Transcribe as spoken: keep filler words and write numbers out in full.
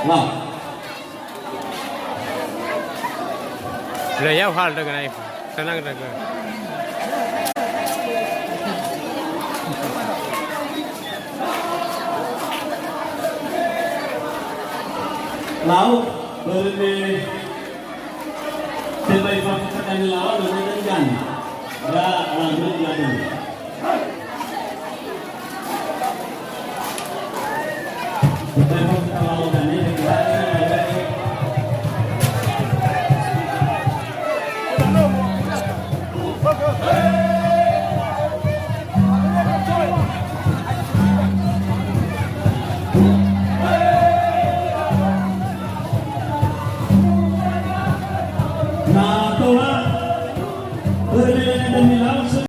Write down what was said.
Lau. Udah ya, hal dengan iPhone. Tenang, tenang. Lau, börö me tebai fakta kami lau, dengan dengan. Ya,